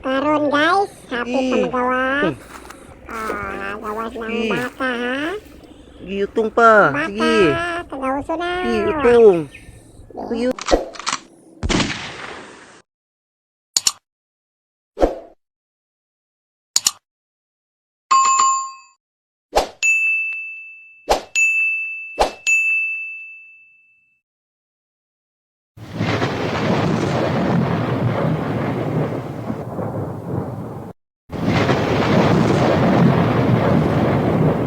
Karon guys, happy Sige. Ka magawas. Ah, gawas ng Sige. Baka ha. Sige, utong pa. Baka, Sige. kagawaso na. Sige, utong. Sige.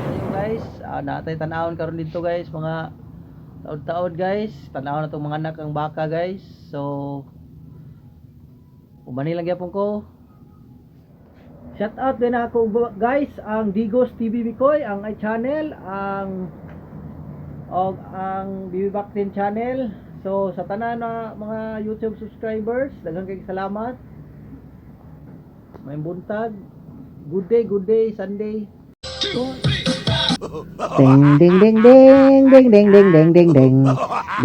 Ayun guys, natay tanawon karon dito guys, mga taod-taod guys. Tanawon na tong mga anak ang baka guys. So umani lang gyapon ko. Shout out din ako guys ang Digos TV Bikoy, ang i channel, ang og ang BB Baktin channel. So sa tanan na mga YouTube subscribers, daghang kay salamat. May buntag. Good day, Sunday. Ding ding ding ding ding ding ding ding ding ding.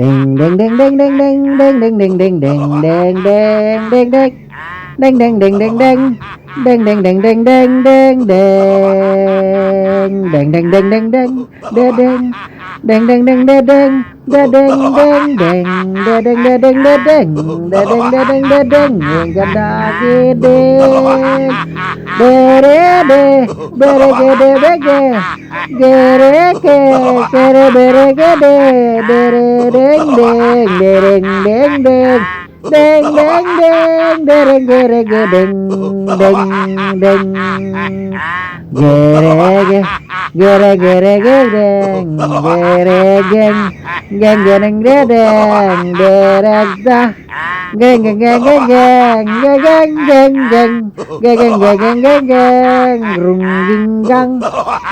Ding ding ding ding ding ding ding ding ding ding ding ding ding ding ding. Ding ding ding ding ding. Ding ding ding ding ding ding ding. Ding ding ding ding ding. Ding ding. Ding ding ding ding ding. Ding ding ding ding. Ding ding ding ding ding ding. Ding ding ding ding ding ding. Ganda giding. Bere de bere gede bege. Gere ke kere bere gede dere deng deng dereng deng deng deng deng deng dereng gere gedeng deng deng gere ge gere gere gedeng gere geng geng gereng dedeng derek da geng geng geng geng geng geng geng geng geng geng geng geng geng geng grung ging gang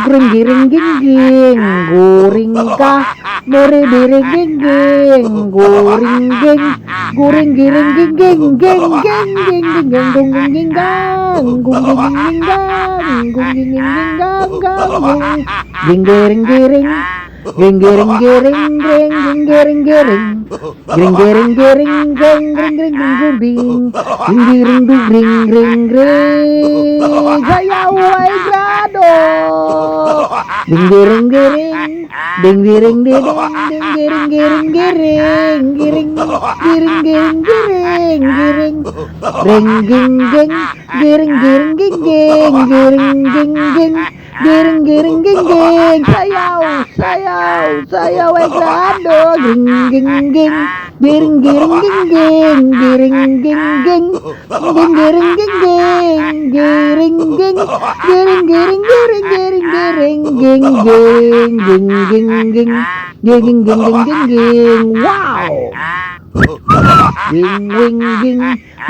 grung giring ging ging guring ka muri biring ging ging guring ging guring giring ging ging ging ging ging ging ging gung ging ging gang gung ging ging ging gang gung ging ging ging gang gang gung ging giring giring ging giring giring giring ging giring giring giring giring giring geng gring gring gring gring ding ging giring du gring gring gring sayaw ay grado ding giring giring ding giring ding ding giring giring giring giring giring giring giring giring ring ging ging giring giring ging ging giring ging ging giring giring ging ging sayaw sayaw sayaw ay grado ging ging ging giring giring ging ging giring ging ging ging giring ging ging giring ging giring giring giring giring giring ging ging ging ging ging ging ging ging ging ging ging, wow, ging wing ging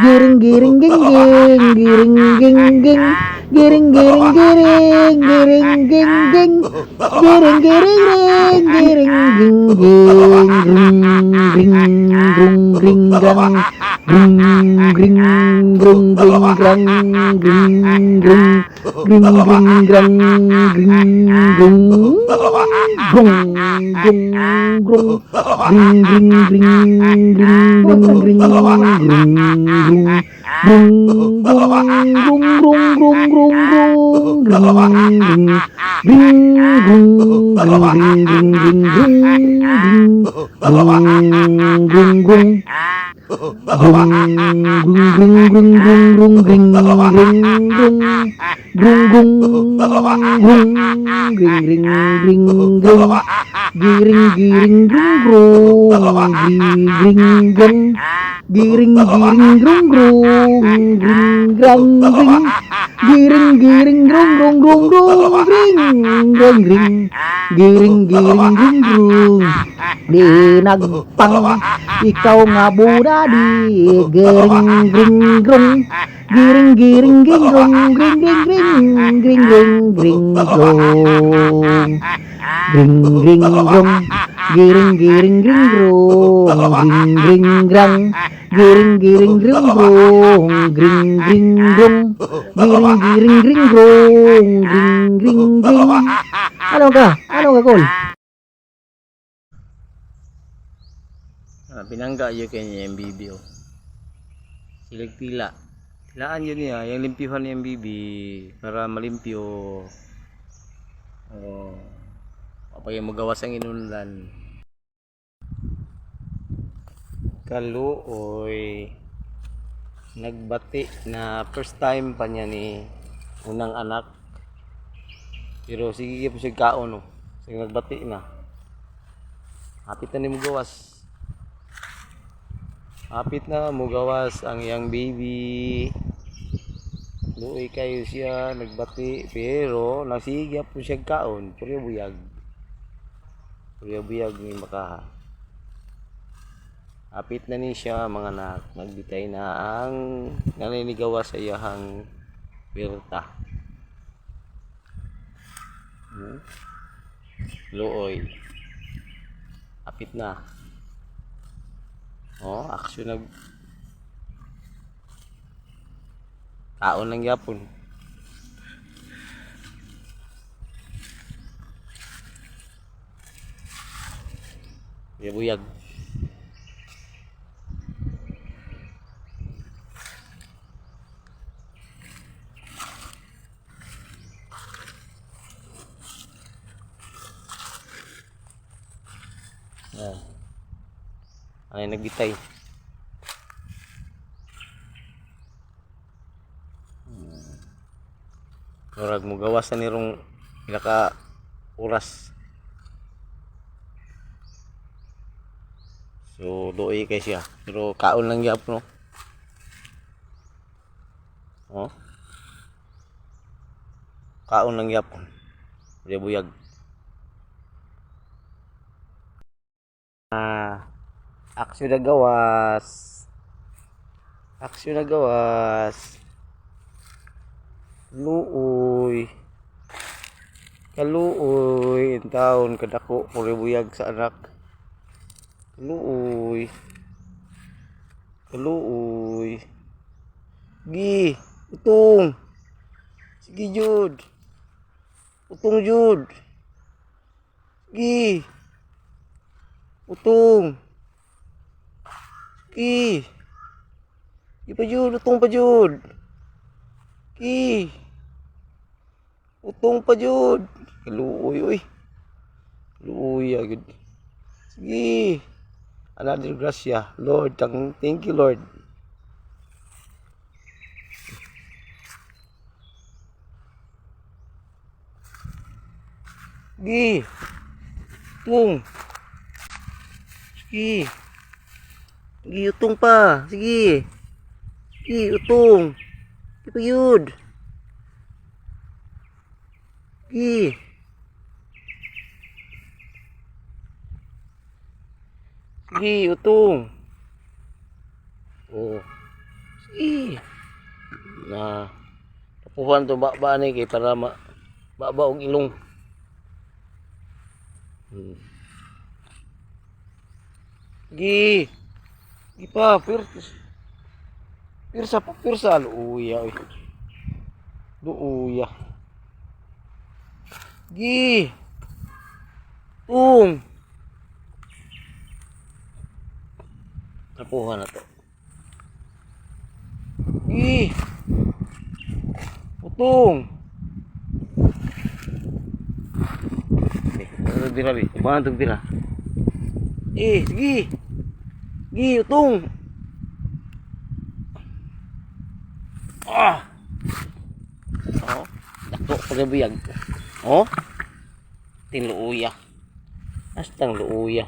giring giring ging ging giring ging ging giring giring giring giring ging ging giring giring ring giring ging ging gring gring grung gring gang gring gring grung gring grang gring grung gring gring grang gring grung grung grung grung gring gring gring gring gring gring grung grung grung grung grung grung grung grung gring gring gring grung gring gring gring gring gring grung grung grung grung grung grung grung grung gring gring grung grung grung grung gring gring gring grung giring giring grung grung giring grung giring giring grung grung gring grang gring giring giring grung grung grung grung gring grung gring giring giring grung grung di nagpang ikaw nga buda di giring gring grung giring giring ging grung gring gring gring gring gring gring grung gring gring grung giring giring gring grung gring gring grang giring giring gring grung gring gring grung giring giring gring grung gring gring gring. Ano ka? Ano ka, Kol? Ah, binangga yun kay niya yung BB oh. Silig pila. Laan yun niya, yung limpyuhan niyang bibi para malimpyo. Oh. Kapag yung magawas ang inunlan. Kaluoy. Nagbati na first time pa niya ni unang anak. Pero sige po siya kaon no. Sige nagbati na. Hapit na ni mugawas. Hapit na mugawas ang iyang baby. Luoy kayo siya nagbati pero nasigya po siya kaon pero buyag. Pero buyag ni makaha. Hapit na ni siya mga anak, nagbitay na ang naninigawa sa iyahang pirta. Luoy. Hapit na. Oh, action nag kaon lang gyapon. Buyag. Yan. Ay, nagbitay. Murag mo gawas na nirong pila ka oras. So, doy kay siya. Pero kaon lang gyapon no. Oh. Kaon lang gyapon. Buyag. Ah, aksyon na gawas. Aksyon na gawas. Luoy. Kaluoy. In taon kadako puro buyag sa anak. Kaluoy. Kaluoy. Gi, utong. Sige jud. Utong jud. Gi. Utong. Gi. Gi pa jud, utong pa jud. Gi. Utong pa jud. Kaluoy oy. Kaluoy agad. Sige. Another gracia. Lord, thank you Lord. Gi. Utong. Sige. Sige, utong pa. Sige. Sige, utong. Sige pa yun. Sige. Sige, utong. Oo. Sige. Na. Tapuhan to ba ni kay para ma ba og ilong. Gi. Gi pa, pirsa pa, pirsa. Luuya, oy. Luuya. Gi. Tung. Nakuha na to. Gi. Utong. Eh, ano dira, bi? Ubahan tong dira. Eh, sige. Gi, utong. Ah. Oh, dako pa buyag. Oh. Tinluuya. Astang luuya.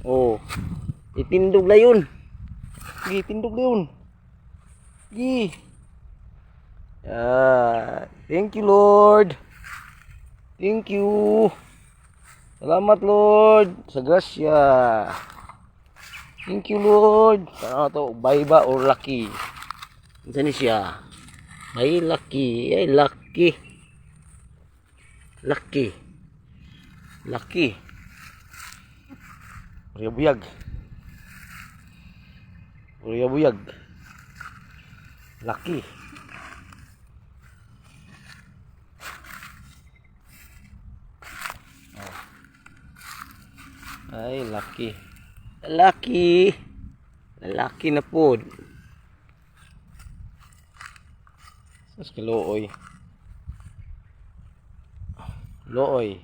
Oh. Itindog la yun. Gi, tindog la yun. Gi. Ah, thank you Lord. Thank you. Salamat Lord sa grasya. Thank you Lord. Ano to, bayba or lucky? Unsa ni siya? Ay lucky, ay lucky. Lucky. Lucky. Buyag. Buyag. Lucky. Ay, lucky. Lucky. Lucky na po. Sus kaluoy. Looy.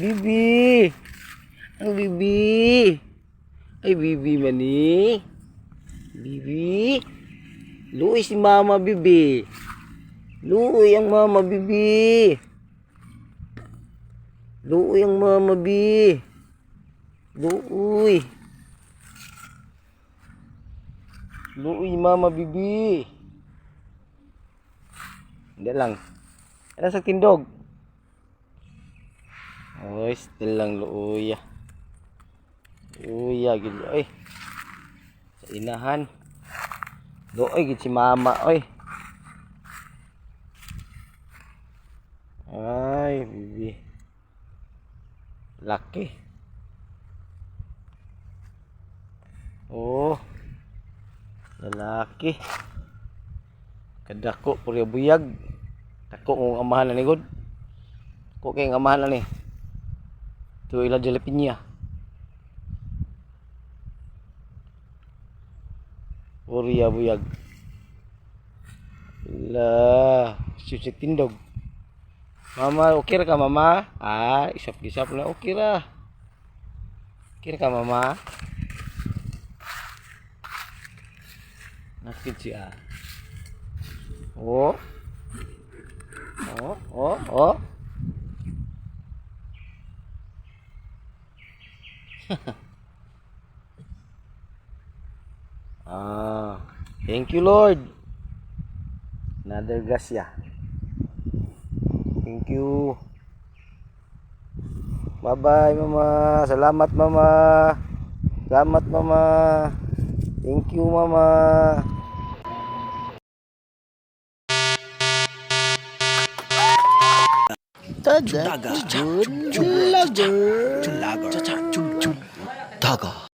Bibi. Ang bibi. Ay, bibi mani. Bibi. Luoy si mama, bibi. Luoy ang mama, bibi. Luoy ang mama, bi. Luoy. Luoy, mama, bibi. Hindi lang. Ano sa tindog? Oy, still lang luoy. Luoy, gid oy. Sa inahan. Luoy gid si mama, oy. Ay, bibi. Laki. Oh. Lalaki. Kadako puro buyag. Dako kong amahan na ni god. Dako kay ang amahan na ni. Tuo ila jalapenya. Puro buyag. La, susik tindog. Mama, okay ra ka mama? Ah, isap-isap na okay ra. Okay ra ka mama? Nakit siya. Oh. Oh. Ah, thank you, Lord. Another gracia. Thank you. Bye-bye, Mama. Salamat, Mama. Salamat, Mama. Thank you, Mama. Tada, good vlogger. Daga.